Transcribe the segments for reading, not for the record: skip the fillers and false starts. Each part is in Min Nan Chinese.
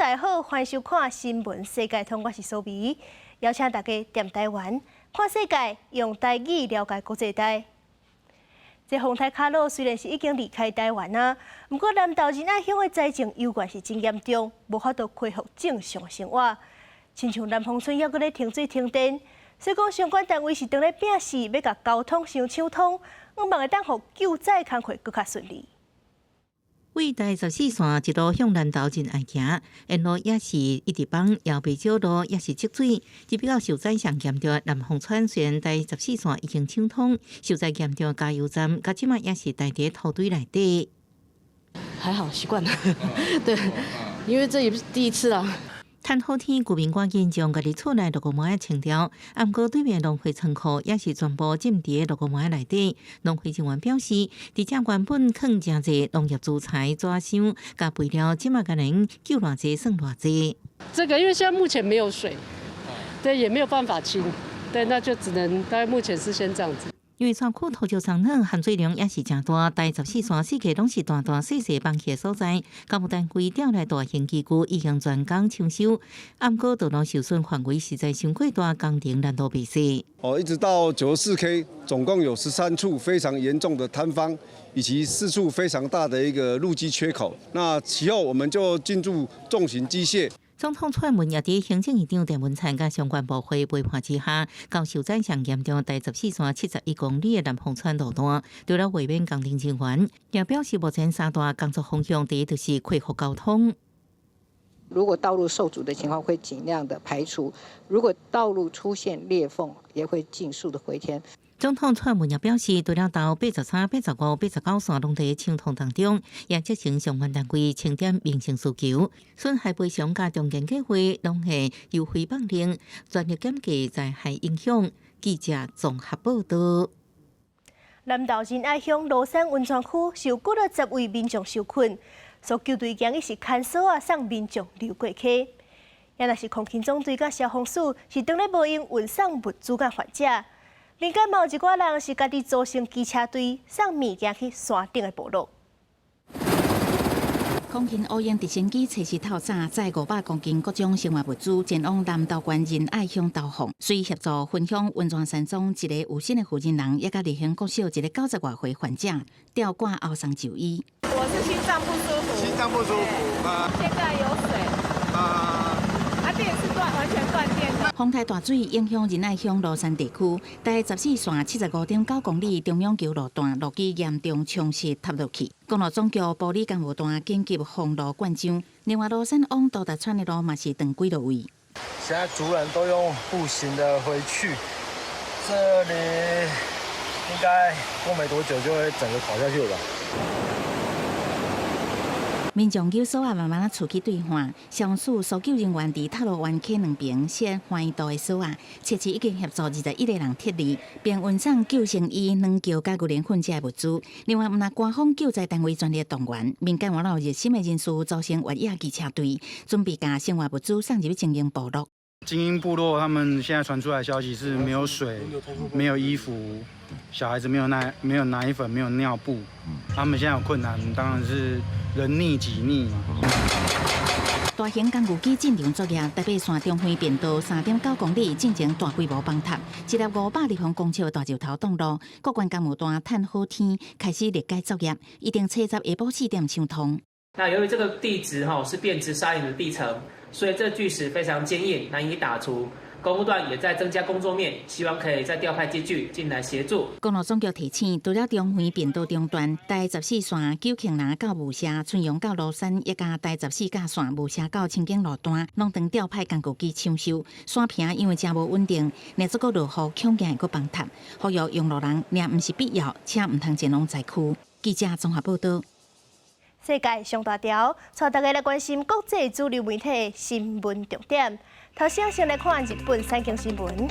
大家好，歡迎收看新聞世界通，我是蘇美，邀請大家踮台灣看世界，用台語了解國際大。這風颱卡努雖然是已經離開台灣啊，毋過南投仁愛鄉的災情猶原是真嚴重，無法度恢復正常生活。親像南豐村猶閣咧停水停電，所以講相關單位是當咧拼死欲共交通先搶通，向望會當予救災工課閣較順利。對台十四線一路向南投仁愛行，沿路也是一直崩，也袂少路也是積水。這比較受災上嚴重的南豐村，雖然台十四線已經搶通，受災嚴重的加油站，佮這馬也是待佇土堆內底。還好習慣了，對，因為這也不是第一次啦。趁好天，居民趕緊將家己厝內落雨膜清掉。毋過對面農會倉庫也是全部浸佇落雨膜內底。農會人員表示，佇遮原本囥誠濟農業資材、紙箱、佮肥料，這馬敢能救偌濟算偌濟。這個因為現在目前沒有水，對，也沒有辦法清，對，那就只能大概目前是先這樣子。因為山區土石鬆軟，含水量也是誠大，台十四線四界攏是大大細細崩去的所在。工務單位調來大型機具已經全工搶修，毋過道路受損範圍實在傷過大，工程難度袂細。哦，一直到94K，總共有13處非常嚴重的坍方，以及4處非常大的一個路基缺口。那其後我們就進駐重型機械。總統蔡英文也佇行政院長鄭文燦佮相關部會陪伴之下，到受災上嚴重台十四線71公里的南豐村路段，除了慰勉工程人員，也表示目前三大工作方向，第一就是恢復交通。如果道路受阻的情況，會盡量的排除；如果道路出現裂縫，也會盡速的回填。總統蔡英文也表示，除了到83、85、89線攏佇搶通當中，也責成相關單位清點民生需求，損害賠償佮重建計畫攏會優惠放令，全力減低災害影響。記者綜合報道。南投仁愛鄉蘆山溫泉區有幾若十位民眾受困，搜救隊今日是牽索仔送民眾流過溪。也若是空勤總隊佮消防署是當咧無閒運送物資佮患者。民間嘛有一寡人是家己組成機車隊送物件去山頂的部落。空勤烏鷹直升機初時透早載500公斤各種生活物資前往南投縣仁愛鄉投放，隨協助分鄉溫泉山莊一个有心的負責人，也佮立興國小一個90外歲患者吊掛後送就醫。我是心臟不舒服，心臟不舒服啊，現在有水啊，啊電是斷，完全斷電的。風台大水影響仁愛鄉蘆山地區，台十四線75.9公里中央橋路段路基嚴重沖蝕塌落去，公路總局埔里工務段緊急封路灌漿，另外蘆山往都達村的路嘛是斷幾落位。現在族人都用步行的回去，這裡應該過沒多久就會整個垮下去了吧。民眾揪索仔慢慢仔出去對岸，消防署搜救人員佇塔羅灣溪兩邊設寬度的索仔，測試已經協助21個人撤離，並運送救生衣、軟轎佮牛奶粉這物資。另外，毋但官方救災單位全力動員，民間嘛有熱心的人士組成越野機車隊，準備共生活物資送入精英部落。精英部落他們現在傳出來消息是沒有水、沒有衣服，小孩子沒有奶粉、沒有尿布，他們現在有困難，當然是人溺己溺嘛。大型工具機進場作業，台八線中橫便道3.9公里進行大規模崩塌，一粒500立方公尺的大石頭擋路。各縣工務段趁好天開始立改作業，預定初十下晡4點搶通。那由於這個地質哈是變質砂岩的地層，所以這巨石非常堅硬，難以打除。工務段也在增加工作面，希望可以再調派機具進來協助。公路總局提醒，除了中橫便道中段，台十四線九慶林到霧社、春陽到蘆山，以及台十四甲線霧社到清境路段，攏當調派工具機搶修。山坪因為誠無穩定，若再閣落雨，恐驚會閣崩塌。呼籲用路人，若毋是必要，請毋通前往災區。記者綜合報道。世界上大條，帶大家來關心國際主流媒體的新聞重點。頭先先來看日本產經新聞，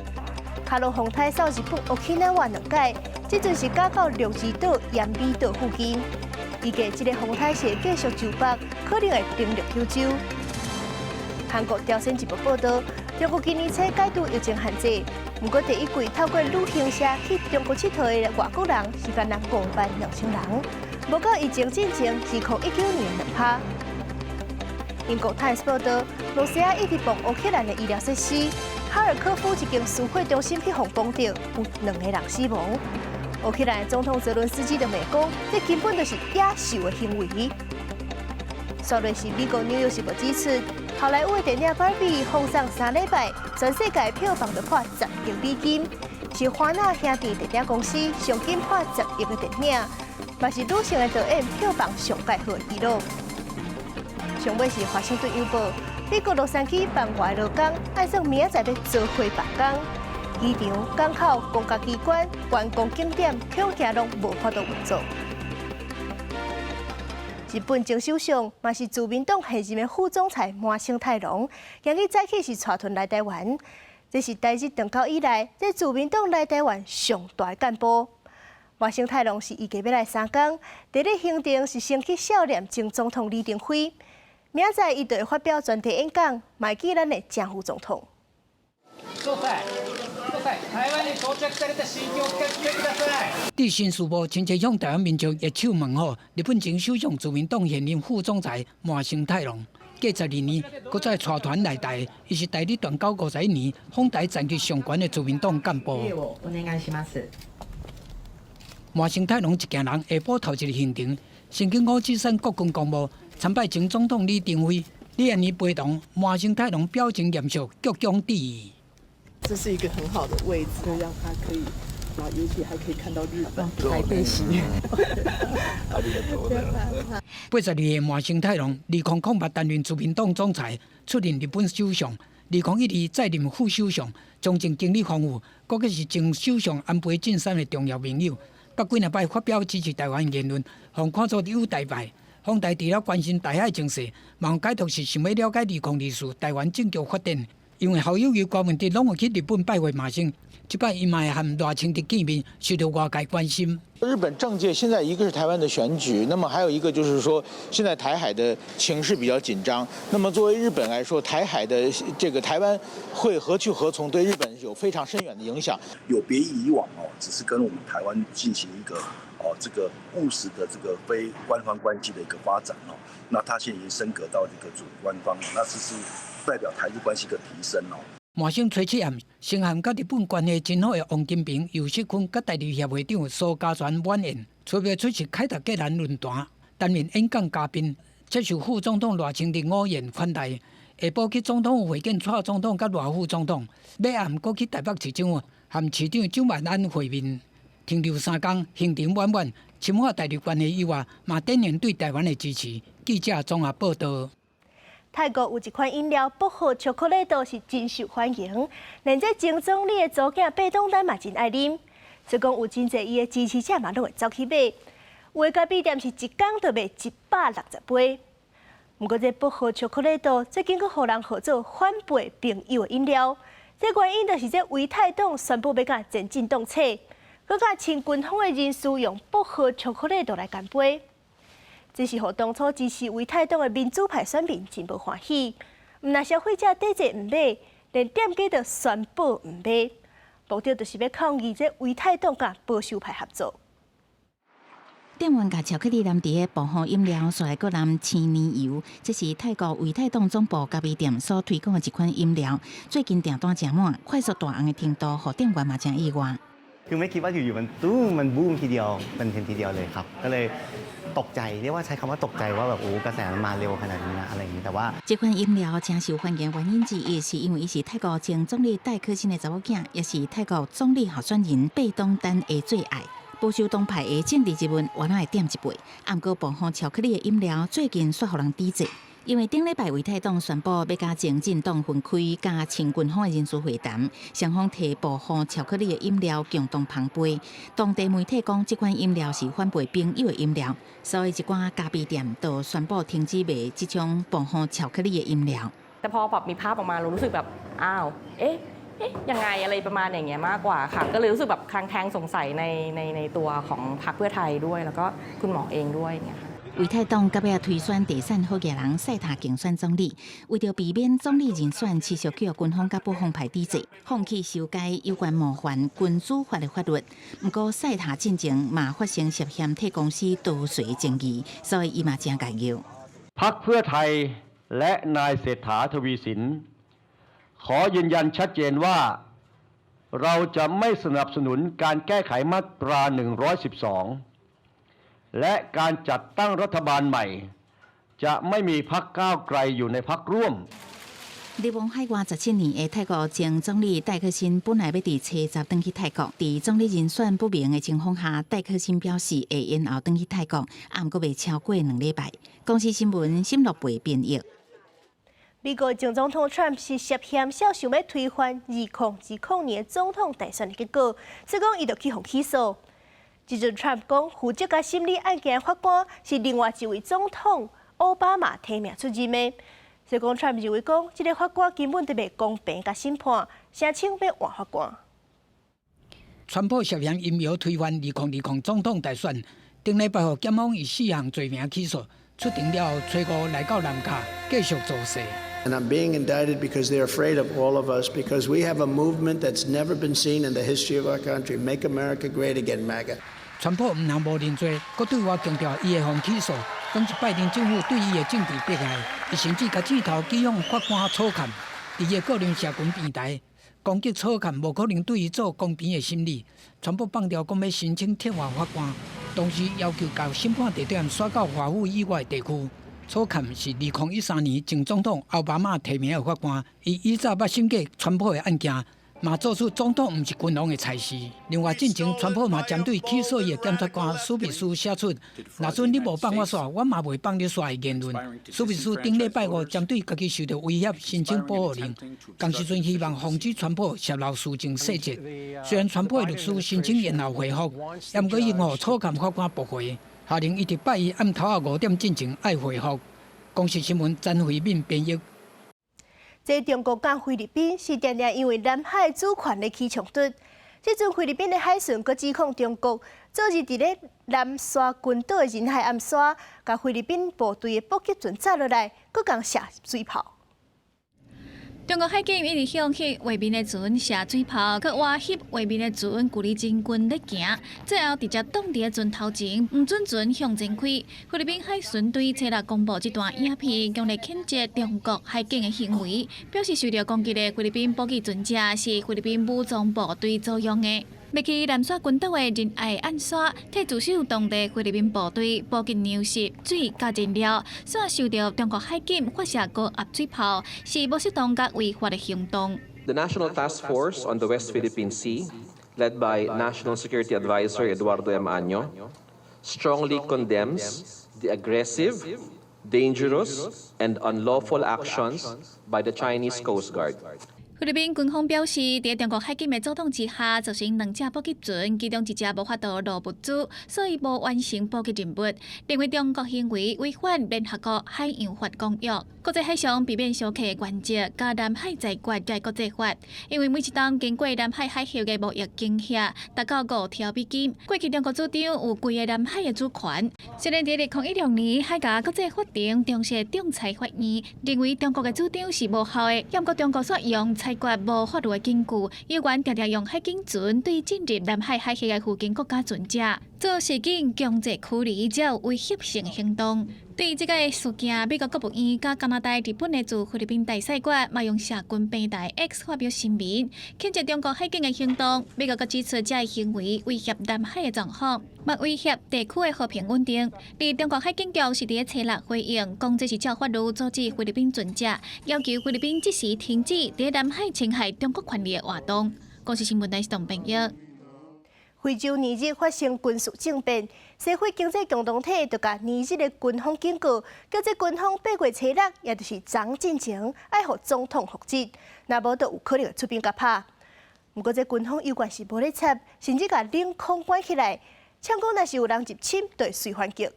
卡努風颱掃日本沖縄兩擺，這陣是駕到鹿兒島奄美島附近。預計這個風颱是會繼續就北，可能會登陸九州。韓國朝鮮日報報導，中國今年初解除疫情限制，毋過第一季透過旅行社去中國𨑨迌的外國人是干焦5萬2千人，無夠疫情進前2019年2%。英國泰斯報道，羅西亞一直爆烏克蘭的醫療設施，哈爾科夫一間輸血中心去予攻著，有兩个人死亡。烏克蘭總統澤倫斯基就罵講，這根本就是野獸的行為。煞落是美國紐約時報指出，好萊塢的電影《芭比》放送3禮拜，全世界票房就破10億美金，是華納兄弟電影公司上緊破十億的電影，嘛是女性的導演票房上蓋好的紀錄。上尾是華盛頓郵報，美國洛杉磯辦外勞工，按算明仔載欲遭會罷工，機場、港口、公家機關、觀光景點，恐驚攏無法度運作。日本前首相嘛是自民黨現任的副總裁麻生太郎，今日早起是帶團來台灣，這是台日斷交以來，這自民黨來台灣上大的幹部。麻生太郎是預計欲來3工，第一行程是先去笑臉前總統李登輝，明仔載伊就會發表專題演講，嘛會見咱的正副總統。総裁，総裁，台灣に到着された心境を聞かせてください。佇新事部親切向台灣民眾握手問好，日本前首相自民黨現任副總裁麻生太郎，過12年，閣再帶團來台，伊是台日斷交51年，訪台層級上懸的自民黨幹部。麻生太郎一行人下晡頭一个行程，先去五指山國軍公墓參拜前總統李登輝。李安妮陪同麻生太郎表情嚴肅，鞠躬致意。這是一個很好的位置，讓他可以，啊，尤其還可以看到日本台北市。82歲麻生太郎，2008擔任自民黨總裁，出任日本首相。2012再任副首相，詳情經歷豐富，閣閣是前首相安倍晉三的重要盟友。捌幾若擺發表支持台灣言論，予看做友台派。訪台除了關心台海情勢，嘛解讀是想欲了解2024台灣政局發展。因為侯友宜、柯文哲攏有去日本拜會麻生，這擺伊嘛會和賴清德見面，受到外界關心。日本政界現在一個是台灣的選舉，那麼還有一個就是說，現在台海的情勢比較緊張。那麼作為日本來說，台海的這個台灣會何去何從，對日本有非常深遠的影響。有別於以往哦，只是跟我們台灣進行一個哦這個務實的這個非官方關係的一個發展哦。那他現在已經升格到這個準官方，那這是代表台日關係的提升哦。麻生初七暗先和佮日本關係真好的王金平、游錫堃佮台日協會長蘇嘉全晚宴，出袂出席凱達格蘭論壇，擔任演講嘉賓，接受副總統賴清德午宴款待。下晡去總統府會見蔡總統佮賴副總統，尾暗閣去台北市政府和市長蔣萬安會面，停留3工，行程滿滿，深化台日關係以外，嘛展現對台灣的支持。記者綜合報道。泰國有一款飲料薄荷巧克力都是真受歡迎，連這前總理的查某囝貝東丹嘛真愛啉。所以講有真濟伊的支持者嘛攏會走去買。有的咖啡店是一工就賣160杯。毋過這薄荷巧克力豆最近閣予人號做反背朋友的飲料。這原因就是這為泰黨宣布欲佮前進黨扯，閣佮親軍方的人士用薄荷巧克力豆來乾杯。這是予當初支持為泰黨的民主派選民真無歡喜。毋但消費者底濟毋買，連店家都宣布毋買，目的就是欲抗議這為泰黨佮保守派合作。店員共巧克力淋佇个薄荷飲料，煞來閣淋青奶油。這是泰國為泰黨總部咖啡店所推廣的一款飲料。最近訂單誠滿，快速大紅的程度，予店員嘛誠意外。 คือไม่คิดว่าอยู่ๆมันตู้มมันบูมทีเดียวเป็นเทรนทีเดียวเลยครับก็เลยตกใจเรียกว่าใช้คำว่าตกใจว่าแบบโอ้กระแสมันมาเร็วขนาดนี้นะอะไรอย่างนี้แต่ว่า 這款飲料誠受歡迎原因之一，是因為伊是泰國前總理戴克辛的查某囝，也是泰國總理候選人貝東丹的最愛。保守黨派的政治人物，原來會點一杯。毋過薄荷巧克力的飲料最近煞予人抵制，因為頂禮拜為泰黨宣布欲佮前進黨分開，佮親軍方的人士會談，雙方提薄荷巧克力的飲料共同捧杯。當地媒體講，這款飲料是反背朋友的飲料，所以一寡咖啡店都宣布停止賣這種薄荷巧克力的飲料。 แต่พอแบบมีภาพออกมาเรารู้สึกแบบอ้าวเอ๊ะเอ๊ะยังไงอะไรประมาณอย่างเงี้ยมากกว่าค่ะก็เลยรู้สึกแบบคลางแคลงสงสัยในในในตัวของพรรคเพื่อไทยด้วยแล้วก็คุณหมอเองด้วยอย่างเงี้ยค่ะ 為泰黨佮欲推選地產好額人賽塔競選總理，為著避免總理人選持續予軍方佮保皇派抵制，放棄修改有關冒犯君主法的法律。毋過賽塔進前嘛發生涉嫌替公司逃稅爭議，所以伊嘛誠介意。 พรรคเพื่อไทย และนายเศรษฐาทวีสิน ขอยืนยันชัดเจนว่า เราจะไม่สนับสนุนการแก้ไขมาตรา 112 และการจัดตั้งรัฐบาลใหม่ จะไม่มีพรรคก้าวไกลอยู่ในพรรคร่วม 流亡海外17年的泰國前總理戴克辛本來欲佇初十轉去泰國，佇總理人選不明的情況下，戴克辛表示會延後轉去泰國，毋過袂超過2禮拜。公視新聞沈樂培編譯。美國前總統川普是涉嫌想欲推翻2020年總統大選的結果，所以講伊就去予起訴。這陣川普講，負責共審理案件的法官是另外一位總統奧巴馬提名出任的。所以講，川普認為講，這个法官根本就袂公平共審判，聲稱欲換法官。川普涉嫌陰謀推翻2020總統大選，頂禮拜予檢方以四項罪名起訴，出庭了後，初五來到南卡繼續造勢。 And I'm being indicted because they're afraid of all of us, because we have a movement that's never been seen in the history of our country. Make America great again, MAGA. 川普毋但無認罪，閣對外強調伊會予起訴，講是拜登政府對伊的政治迫害，伊甚至共箭頭指向法官草崁，佇伊的個人社群平台攻擊草崁無可能對伊做公平的審理。川普放調講欲申請撤換法官，同時要求共審判地點徙到華府以外地區。草崁是2013年前總統奧巴馬提名的法官，伊以早捌審過川普的案件，嘛做出總統毋是君王的裁示。另外，進前川普嘛針對起訴伊的檢察官史密斯寫出：若准你無放我煞，我嘛袂放你煞的言論。史密斯頂禮拜五針對家己受著威脅申請保護令，仝時陣希望防止川普洩露事情細節。雖然川普的律師申請延後回覆，毋過予草崁法官駁回。下令伊佇拜一暗頭仔5點進前愛回覆。公視新聞詹慧敏編譯。這中國佮菲律賓是定定因為南海主權咧起衝突。這陣菲律賓的海巡閣指控中國，昨日佇咧南沙群島的仁海暗沙，共菲律賓部隊的補給船載落來，閣共射水炮。中國海警一直向彼畫面的船射水炮，閣倚翕畫面的船距離真近咧行，最後直接擋佇船頭前，毋准船向前開。菲律賓海巡隊初六公布這段影片，強烈譴責中國海警的行為，表示受著攻擊的菲律賓補給船隻是菲律賓武裝部隊租用的。欲去南沙群島的仁愛岸沙，替駐守當地菲律賓部隊補給糧食、水佮燃料，煞受著中國海警發射高壓水炮，是無適當佮違法的行動。 The National Task Force on the West Philippine Sea, led by National Security Advisor Eduardo M. Año, strongly condemns the aggressive, dangerous, and unlawful actions by the Chinese Coast Guard. 菲律賓軍方表示，佇中國海警的阻擋之下，造成兩隻補給船，其中一隻無法度落物資，所以無完成補給任務。認為中國行為違反聯合國海洋法公約、國際海上避免相克原則、佮南海裁決佮國際法。因為每一冬經過南海海峽的貿易金額達到5兆美金。過去中國主張有規个南海的主權。雖然佇2016年海峽國際法庭重設仲裁法院，認為中國的主張是無效的，毋過中國煞用裁決無法律的根據，猶原定定用海警船對進入南海海域的附近國家船隻做示警強制驅離，這有威脅性行動。對這个事件，美國國務院佮加拿大、日本的駐菲律賓大使館嘛用社群平台 X 發表聲明，譴責中國海警的行動。美國閣指出，這个行為威脅南海的狀況，嘛威脅地區的和平穩定。而中國海警局是佇咧初六回應，講這是照法律阻止菲律賓船隻，要求菲律賓即時停止佇南海侵害中國權利的活動。公視新聞台是董編譯。非洲尼日發生軍事政變，西非經濟共同體就共尼日的軍方警告，叫這軍方8月初六，也就是昨進前，愛予總統復職，若無就有可能出兵共拍。毋過這軍方猶原是無咧插，甚至共領空關起來，嗆講若是有人入侵，就會隨反擊。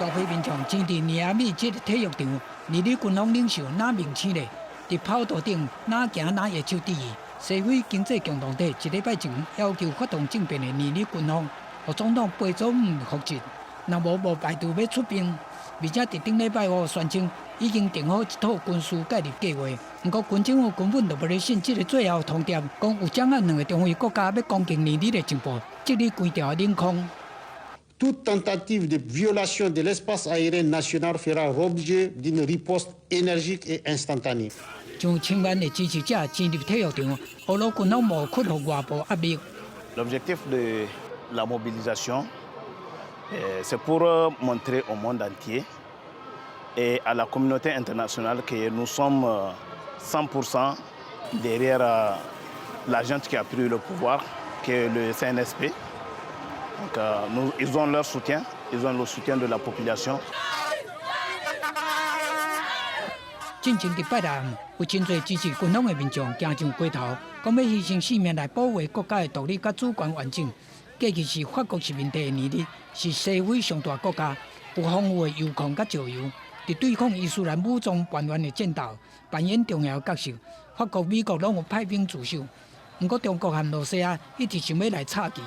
大批民眾擠佇尼亞美這个體育場，尼日軍方領袖若明星咧，佇跑道頂若行若揮手致意。西非經濟共同體一禮拜前要求發動政變的尼日軍方，予總統貝佐姆復職，若無無排除欲出兵，而且佇頂禮拜五宣稱已經定好一套軍事介入計劃。毋過軍政府根本就無咧信這个最後通牒，講有掌握兩个中非國家欲攻擊尼日的情報，這裡關掉領空。Toute tentative de violation de l'espace aérien national fera l'objet d'une riposte énergique et instantanée. 上千萬的支持者進入體育場，俄羅軍方無屈服外部壓力。 L'objectif de la mobilisation, c'est pour montrer au monde entier et à la communauté internationale que nous sommes 100% derrière la junte qui a pris le pouvoir, qui est le CNSP. Donc, ils ont leur soutien, ils ont le soutien de la population. 進前佇拜六暗，有真濟支持軍方的民眾行上街頭，講欲犧牲性命來保衛國家的獨立佮主權完整。過去是法國殖民地的尼日，是西非上大國家，有豐富的鈾礦佮石油，佇對抗伊斯蘭武裝叛亂的戰鬥扮演重要角色。法國、美國攏有派兵駐守，毋過中國和羅西亞一直想欲來插旗。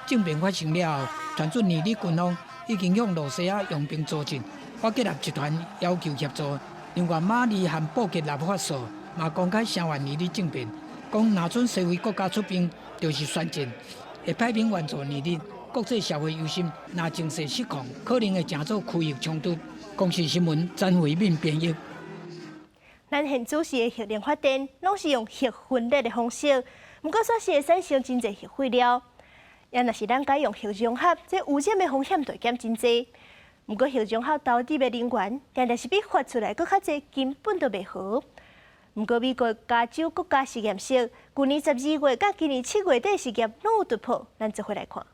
政變發生了後，傳出尼日軍方已經向羅西亞用兵助陣，瓦格納集團要求協助。另外，馬里和布吉納法索嘛公開聲援尼日政變，講若準西非國家出兵，就是宣戰，會派兵援助尼日。國際社會憂心，若情勢失控，可能會成做區域衝突。公視新聞詹慧敏編譯。咱現主時的核能發電，攏是用核分裂的方式，毋過煞是會產生真濟核廢料。也若是咱改用核融合，這污染的風險就會減真濟。毋過核融合投入的能源，定定是比發出來閣較濟，根本就袂合。毋過美國加州國家實驗室，舊年12月佮今年7月底實驗攏有突破，咱做伙來看。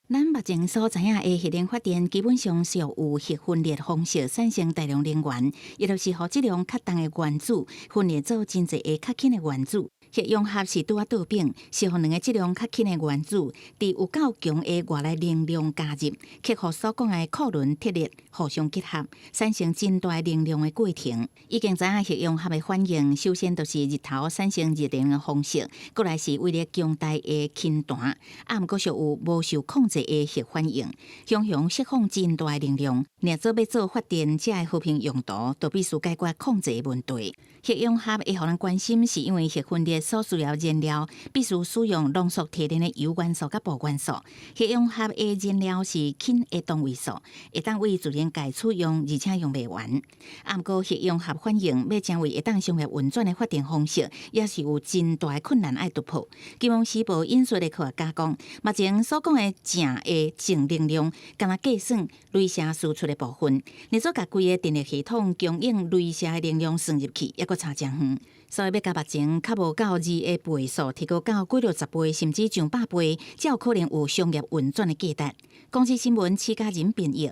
咱目前所知影的核能發電，基本上是有核分裂方式產生大量能源，也就是予質量較重的原子分裂做真濟个較輕的原子。核融合是拄仔倒反，是予兩个質量較輕的原子，佇有夠強的外來能量加入，克服所講的庫崙鐵律，互相結合，產生真大能量的過程。已經知影核融合的反應，首先就是日頭產生熱能的方式，過來是威力強大的氫彈，啊，毋過屬有無受控制的核反應，雄雄釋放真大能量。若做欲做發電這个和平用途，就必須解決控制的問題。核融合會予人關心，是因為核分裂所需要燃料必須使用濃縮提煉的鈾元素佮鈽元素。核融合的燃料是氫的同位素，會當為自然界使用，而且用袂完。啊，毋過核融合反應欲成為會當商業運轉的發電方式，也是有真大的困難愛突破。金融時報引述的科學家講，目前所講的正的淨能量，干焦計算鐳射輸出的部分，若做共規个電力系統供應鐳射的能量算入去，猶閣差誠遠。所以欲共目前較無夠二的倍數提高到幾六十倍，甚至上百倍，才有可能有商業運轉的價值。公視新聞施嘉仁編譯。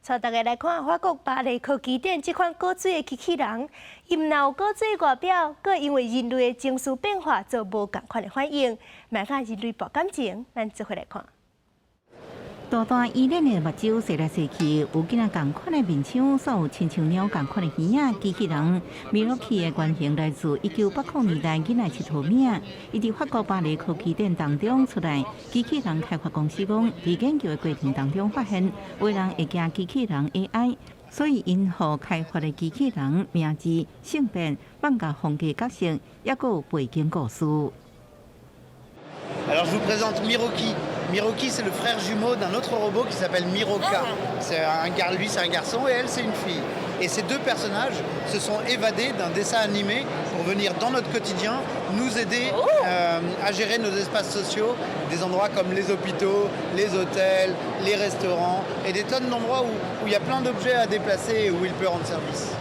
帶大家來看法國巴黎科技展這款古錐的機器人，伊毋但有古錐外表，閣因為人類的情緒變化做無仝款的反應，嘛佮人類博感情。咱做伙來看。大大圓臉的目睭踅來踅去，有囡仔仝款的面相，煞有親像貓仝款的耳仔。機器人米洛奇的原型來自1980年代囡仔𨑨迌物仔，伊佇法國巴黎科技展當中出來。機器人開發公司講，佇研究的過程當中發現，有人會驚機器人 AI，所以𪜶予開發的機器人名字、性別、放假風格角色，猶閣有背景故事。 Alors je vous présente Miroki. Miroki, c'est le frère jumeau d'un autre robot qui s'appelle Miroka. Lui, c'est un garçon et elle, c'est une fille. Et ces deux personnages se sont évadés d'un dessin animé pour venir dans notre quotidien nous aider à gérer nos espaces sociaux, des endroits comme les hôpitaux, les hôtels, les restaurants et des tonnes d'endroits où il y a plein d'objets à déplacer et où il peut rendre service.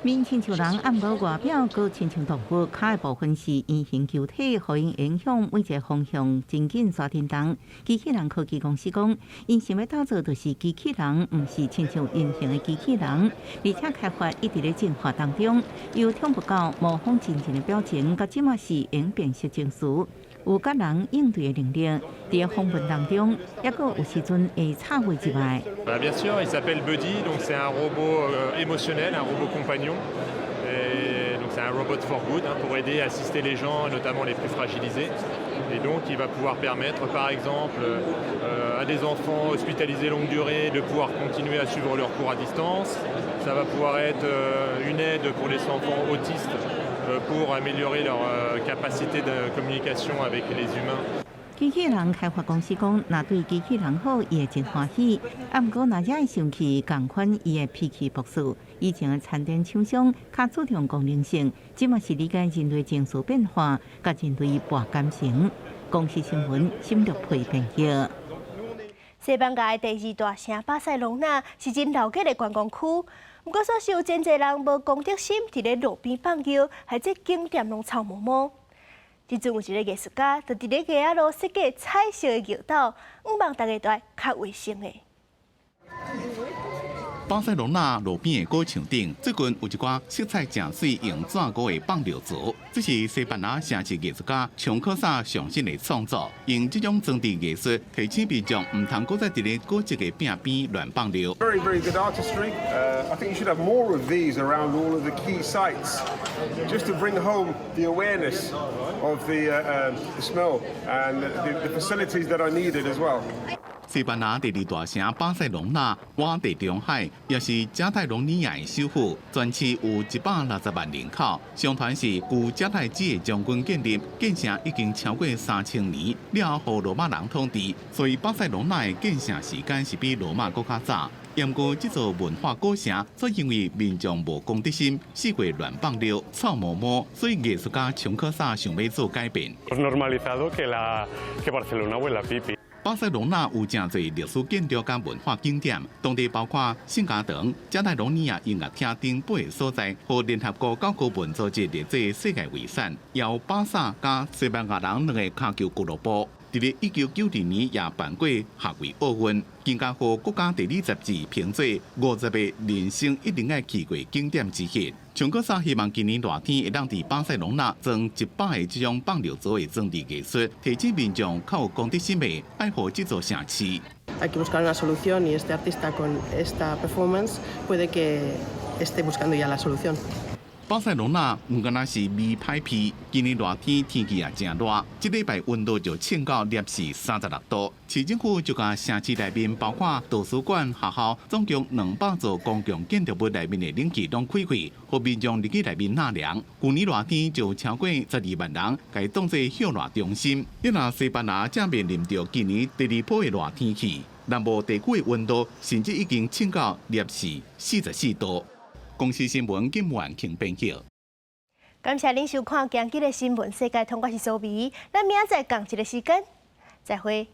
面親像人，毋過外表閣親像動物，跤的部分是圓形球體，予𪜶影響每一个方向，真緊煞振動。機器人科技公司講，𪜶想欲打造就是機器人，毋是親像人形的機器人，而且開發一直咧進化當中，由聽不到模仿真人的表情，到這馬是會辨識情緒，有佮人應對的能力。佇訪問當中，猶閣有時陣會插話入來。 Bien sûr, il s'appelle Buddy, donc c'est un robot émotionnel, un robot compagnon. Et donc c'est un robot for good, hein, pour aider à assister les gens, notamment les plus fragilisés. Et donc il va pouvoir permettre, par exemple, à des enfants hospitalisés longue durée de pouvoir continuer à suivre leurs cours à distance. Ça va pouvoir être une aide pour les enfants autistes pour améliorer leur capacité de communication avec les humains. 機機器人開發公司講，若對機器人好，伊會真歡喜。啊，毋過若惹伊生氣，仝款伊會脾氣暴躁。以前的餐廳廠商較注重功能性，這嘛是理解人類情緒變化，佮人類博感情。公視新聞，沈玉培編輯。西班牙的第二大城巴塞隆納是真鬧熱的觀光區，毋過煞是有真濟人無公德心，佇咧路邊放尿，害這景點攏臭毛毛。這陣有一个藝術家，就佇咧街仔路設計彩色的尿斗，向望大家都愛較衛生的。巴塞隆納路邊的果場頂，最近有一寡色彩誠媠用紙糊的放尿槽，這是西班牙城市藝術家松科薩上新的創作，用這種裝置藝術提醒民眾毋通閣再佇咧古蹟的壁邊亂放尿。 Very, very good artistry. I think you should have more of these around all of the key sites, just to bring home the awareness of the smell and the facilities that are needed as well. 西班牙第二大城巴塞隆納，倚地中海，也是加泰隆尼亞的首府，全市有160萬人口。相傳是古迦太基的將軍建立，建城已經超過3000年，了後予羅馬人統治，所以巴塞隆納的建城時間是比羅馬閣較早。毋過這座文化古城，卻因為民眾無公德心，四處亂放尿、臭毛毛，所以藝術家松科薩想欲做改變。 Normalizado que Barcelona huela a pipi. 巴塞隆納有誠濟歷史建築佮文化景點，當地包括聖家堂、加泰隆尼亞音樂廳等八个所在，予聯合國教科文組織列做世界遺產。由巴薩佮西班牙人兩个跤球俱樂部，佇咧1992年也辦過夏季奧運，更加予國家地理雜誌評做50個人生一定愛去過景點之一。松科薩希望今年熱天會當佇巴塞隆納裝100個這種放尿槽的裝置藝術，提醒民眾較有公德心的愛護這座城市。 Hay que buscar una solución y este artista con esta performance puede que esté buscando ya la solución. 巴塞隆納毋敢若是味歹鼻，今年熱天天氣也誠熱，這禮拜溫度就衝到攝氏36度。市政府就共城市內面包括圖書館、學校，總共200座公共建築物內面的冷氣攏開開，予民眾入去內面納涼。舊年熱天就超過12萬人，共當做歇熱中心。你若西班牙正面臨著今年第二波的熱天氣，南部地區的溫度甚至已經衝到攝氏44度。公視新聞金婉慶編輯。感謝恁收看今日的新聞世界通，我是蘇美，咱明仔載仝一个時間，再會。